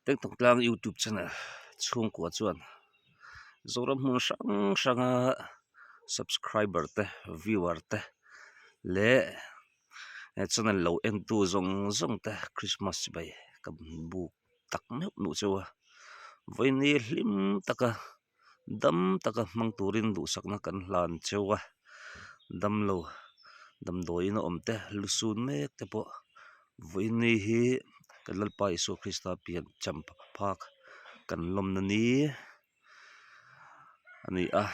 Tengtawng tlang youtube channel chhungkua chuan Zoram hmun hrang hranga subscriber te viewer te leh he channel lo entu zawng zawng te Christmas chibai ka buk tak meuh meuh cheu a vawiini hlim taka dam taka hmang turin duhsakna kan hlan cheu a damlo damdawiin a awm te lu sun mek te pawh vawiini hi kan Lalpa Isua Krista pian cham phak kan lawmna ni a ni a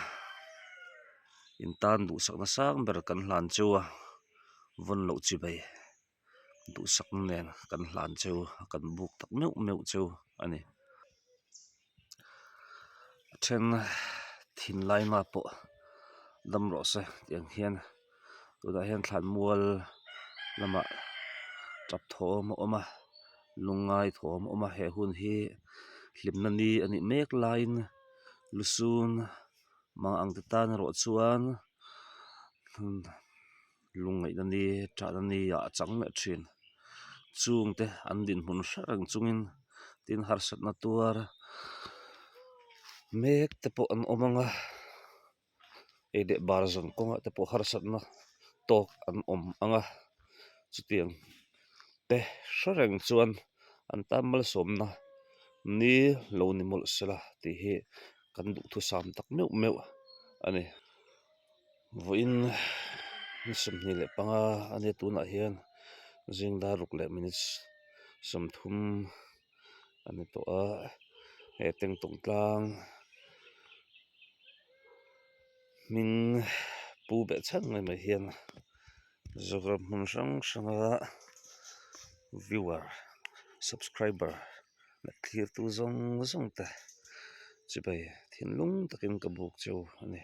in tan duhsakna sang ber kan hlan cheu a vawn loh chi mai. Duhsakna nen kan hlan cheu a kan buk tak meuh meuh cheu a ni. A then thinlai na pawh dam rawh se tih ang hian tunah hian thlanmual lamah tap thawm a awm a lungngai thawm a awm a he hun hi hlimna ni a nih mek laiin lusun mang ang te tan erawh chuan. Lungngaihna ni ṭahna ni ah a chang leh ṭhin. Chungte an dinhmun hre reng chungin tin harsatna tuar mek te pawh an awm ang a, ei leh bar zawn kawngah te pawh harsatna tawk an awm ang a, chutiang te hre reng chuan an tan malsawmna ni lo ni mawlh sela tih hi kan duhthusam tak meuh meuh a ni. Vawiin ni 25 a nia tunah hian zing dar ruk leh minutes 30 a ni tawh a he tengtawng tlang hming pu beh chhan mai mai hian Zoram hmun hrang hranga viewer subscriber leh thlirtu zawng zawng te chibai thinlung takin ka buk cheu a ni.